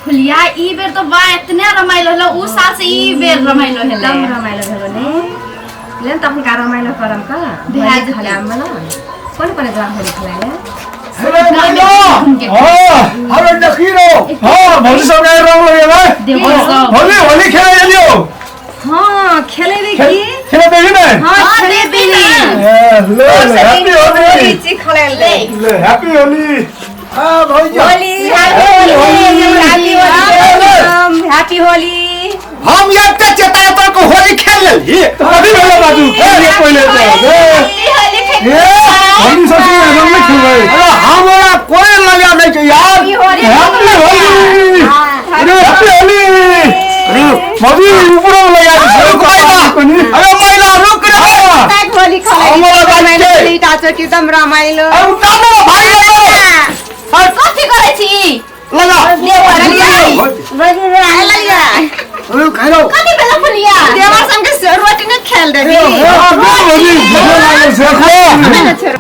फुलिया ई बेर तो बा इतने रमाइलो हेलो उ साल से ई बेर रमाइलो हेले। एकदम रमाइलो भेलो ने लेन त हुनका रमाइलो करम का भए होली जेतै। खेलाम न कोन कोन जवाब होली खेलाइले। अरे मैया हाँ। अरे देखी रो। हाँ, भौजी सब गए रंग लगेबै। देवर सब। होली होली खेले गेलियो। हाँ, खेलेबे की। खेले देबी ने? हाँ, हाँ, खेलेबे देबी ने। ए, ले ले, हैप्पी होली। होली खेले ले। ले, हैप्पी होली। हाँ भौजी। Holi, happy Holi, happy Holi, happy Holi. हम ये के चेता पर को होली खेल लेली। कथी भेलो बाजू? खेलिए पहिले तऽ। ए, होली होली खेल। ए, होली सब के रंग नहीं खेलबै। अरे हमरा कोई लगा नहीं छै यार। हैप्पी होली। हैप्पी होली। अरे हैप्पी होली। अरे भौजी ऊपरो में लगा दे। रुक महिला, अरे महिला रुक रे। ताक होली खेले। हमरा रमाइलो बात छै। टाचो कि एकदम रमाइलो। अरे उठा दो भाई रे। कथी करै छी? लगा। देवर ललिया। अरे खाइलो। कथी भेलो फुलिया? देवर संग रोटी ने खेल देबी। हैप्पी होली। भूख लागल छै।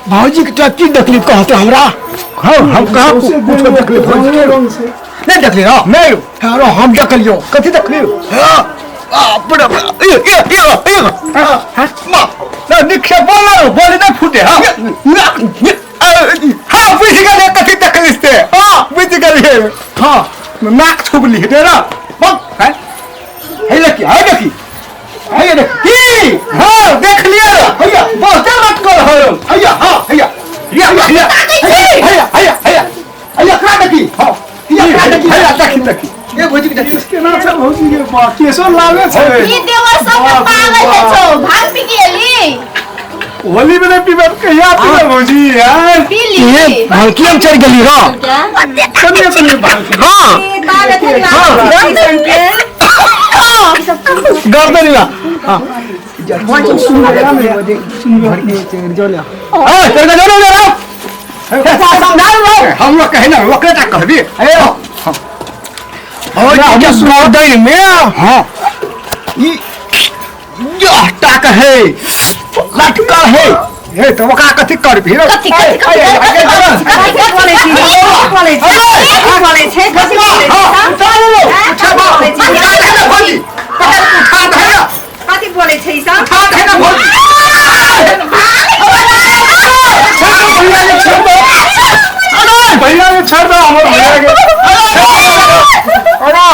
भौजी के तो की देखली कहते हमरा। हाँ, हम कहाँ कुछ देखली भौजी के? नहीं देखली हाँ। नहीं। अरे हम देखलियो। कथी देखलियो? हाँ आ बड़ा ए ए ए ए हाँ माँ ना निक्षेप बोल ना बोल नहीं फूटे। हाँ हाँ बुझ गेलियै कथी देखली से। हाँ बुझ गेलियै। हाँ नाक छुबली हेतै ना बम है है देखी है देखी है देखी की। हाँ देख लिया रे हैया बहुते लटकल है हैया। हाँ हैया हैया हैया हैया हैया हैया हैया करा देखी। हाँ हैया करा देखी हैया देखी देखी ए भौजी के देखी। केना छै भौजी के बा केसो लागे छै। ई देवर सब के पागल है छौ। भांग पी के एली। होली में नहीं पीबे तऽ कहिया पीबे भौजी यार? पी ली। भड़की हम चढ़ गेली रो। तनिए तनिए भांग। हाँ गर्दनी बा। हाँ हाँ चल चलो चलो समझा लो हम लोग कहे ना ओकरे टा कहबी। ए और के गर्दन में हाँ ई यह टाक है लटकल है। हे तो ओकरा कथी करबी रो? कथी कथी कथी कथी कथी बोलै छी? कथी बोलै छी? कथी बोलै छै? कथी बोलै छी? हाँ उठा लो उठा उठा दे ना भौजी पकड़ के उठा दे ना। कथी बोलै छै ई सब? उठा दे ना भौजी। भैया के छोड़ दो, भैया के छोड़ दो, हमर भैया के। अरे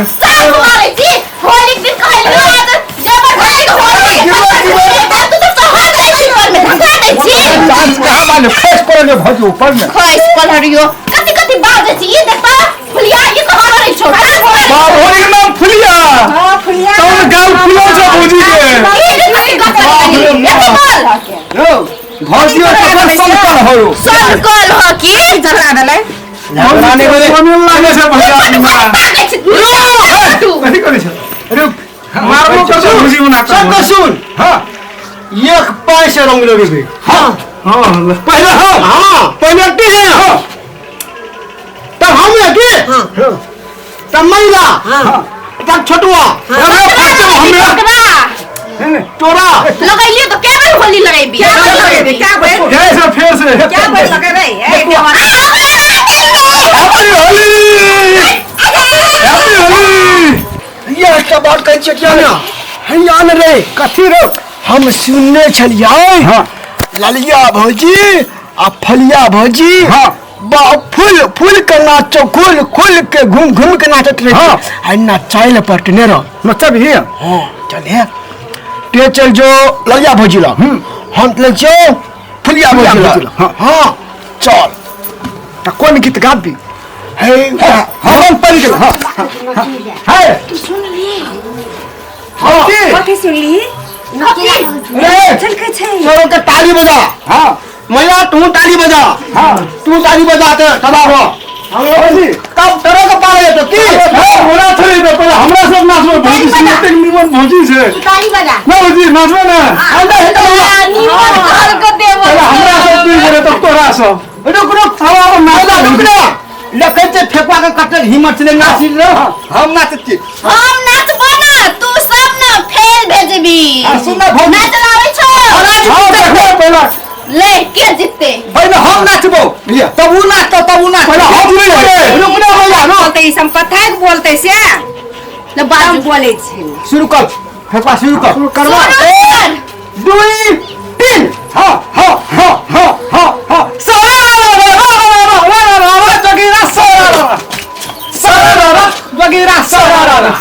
सब मारै छी। होली के दिन कहलियो आज जबरदस्ती के होली। तू तो सहा दै छी पर में धसा दै छी। चांस कहाँ माने खस पड़ल भौजी ऊपर में। खैस पलहरियो कथी कथी बाजै छी। ई देखता फुलिया ई कहाँ करै छौ? बाप होली के नाम फुलिया। हाँ फुलिया। तब गाल फुलल छै भौजी के। ई कथी गप करै छी? एते बोल। यो भौजी ककर संकल हो। सनकल हो की? झगड़ा भेलै। झगड़ा नहीं भेलै। कोन लागे छै भैया के मार। पागल छी। तू कथी करै छै? रुक मारबो करतौ भौजी ओना तऽ। सबके सुन। हाँ एक पाई से रंग लगेबे। हाँ हाँ पहले हम। हाँ पहले टी है। हाँ तब हम है की। हाँ तब महिला। हाँ तब छोटुआ। अरे फर्स्ट हमे ओकरा तोरा लगैलियो तो क्या बेर होली लगैबी? क्या बेर लगेबी? क्या बेर? जय से फेर से क्या बेर लगेबै? ए देवर। Happy Holi, happy Holi. ये एकटा बात कहै छियै किया ना हैया ने रे। कथी रो? हम सुनने छलियै। हाँ ललिया भौजी आ फलिया भौजी। हाँ बा फूल फूल के नाचो खुल खुल के घूम घूम के नाचत रहे। हाँ। आ नचाइल पटने रह। नचब ही। हाँ चल हे ते चल जो ललिया भौजी लग। हम चल जो फुलिया भौजी लग। हाँ। हाँ चल। त कोन गीत गाबी? हे हाँ हम पढ़ गेल। हाँ है तू सुन ली। हाँ कथी सुनली? रे चल के छै। चलो के ताली बजा। हाँ मैया तू ताली बजा। हाँ तू ताली बजा के तबाह हो। हम भौजी तब तोरो के पार जेतो की। हमरा थोड़े तो पहिले हमरा सब नाचबो भौजी से। एतेक निमन भौजी छै। ताली बजा। ना भौजी नाचबो ना। अंदर हेतौ। निमन घर के देवर। पहिले हमरा सब दुई गोरे तब तोरा सब। रुक रुक अब अब बजा नाच। रुक ना लखै छै फेकुआ के कटल हिम्मत छलै नाची रे। हम नाचै छी। हम नाचबो ना तू सब ना फेल भेजबी। आ सुन ना भौजी। नाच आबै छौ? हाँ देखो पहिले ले के जीतते? पहिले हम नाचबो तब उ नाचतौ तब उ नाचतौ। पहिले हम रुक रुक ना भैया रुक बोलते ई सब कथाक बोलते से ले बाजू हम बोलै छी शुरू कर फेंकवा शुरू कर शुरू करवा एक दुई तीन हाँ हाँ हाँ हाँ हाँ हाँ सारा जगीरा सारा सारा जगीरा सारा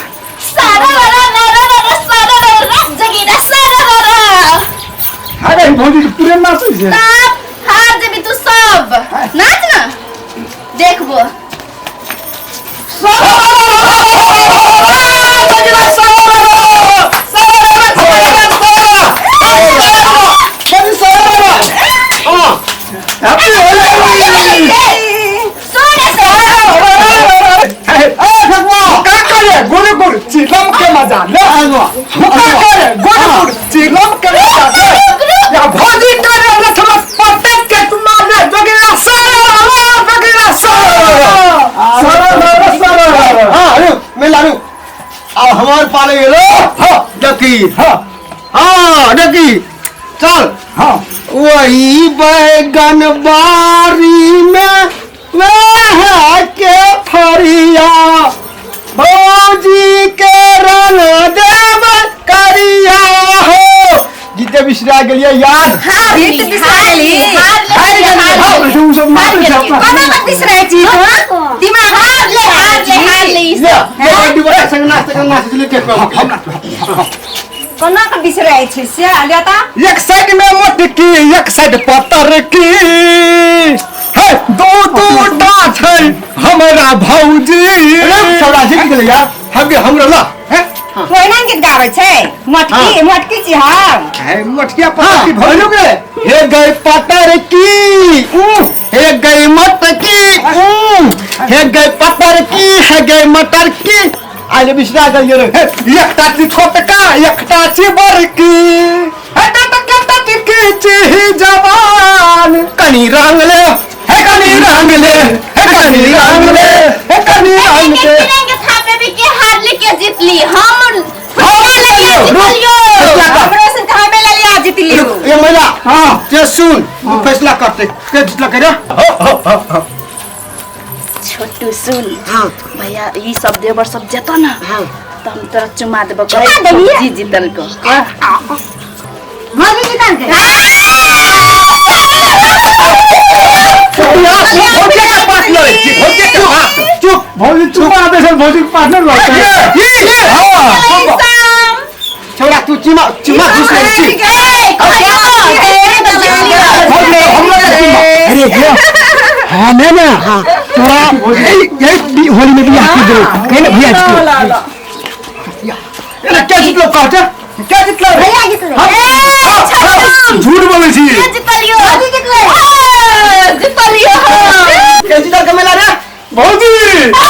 सारा रा रा रा रा रा सारा रा रा जगीरा सारा रा रा अरे भौजी के पूरे नाचै छै तब हार जेबी तू सब नाच ना देखबो हैप्पी होली सुन का करे गुरु गुरु चिलम के मजा ले का करे गुरु गुरु चिलम के मजा ले या भौजी करे लठमा पत्ते के तुमा ले जगीरा सारा जगीरा सारा सारा सारा हाँ रुक मैं लारू अब हमार पाले गेलो हाँ डकी हाँ हाँ डकी चल हाँ वही बैगन बारी में वह के फरिया भौजी के रन देव करिया हो जीते बिसरा गेलिए याद हार ई तऽ बिसरा गेली। हार ले हार ले उ सब हार मारै छै गेलियै। अपना कोना कऽ बिसरै छी तू दिमाग हार ले हार ले हार ले ई ले सब ले बड्डी बड़ा संग नाच संग नाच ले के कोना कऽ बिसरै छी से ले तऽ एक साइड में मोटकी एक साइड पतर की हे दो दो टा छै हमरा भौजी छौड़ा जीत गेलै यार हम के हमरा ला हे कोना गीत गाबै छै मोटकी मोटकी छी हम हे मोटकिया हाँ, पतर की भौजी रुक रे हे गई पतर की ऊ हे गई मटकी ऊ हे गई पतर की हे गई मटर की आइले बिसरा गेलियै रे हे एकटा छी छोटका एकटा छी बड़की हे टटका टटकी छी जवान कनी रंग ले हे कनी रंग ले हे कनी रंग ले हे कनी रंग ले के थापे भी के हार ले के जीत ली हम हम जीतलियो फैसला कर हमरो से हमे ले लिया जीत लियो रुक, ये महिला हाँ ते सुन तू फैसला करते के जीतला करे छोटू सुन हां भैया ई सब देवर सब जेतो ना हां तो हम तोरा चुमा देबो चुमा देबही? जी जीतल को भौजी जीतल के भौजी के पास लड़े छी भौजी के पास चुप भौजी चुप आते छै भौजी के पार्टनर लगतै ये ये हां छौड़ा तू चिमा चिमा घुस ले छी भौजी हमरा के चुमा अरे भैया हाँ मैं ना तोरा यही यही होली में बियाह की जरूरत कहे ना भैया जी को। अरे क्या जीतलो कहते क्या जीतलो भैया जीतले झूठ बोलै छी जीतलियो जीतलियो के जीतल के मेला रे भौजी आ!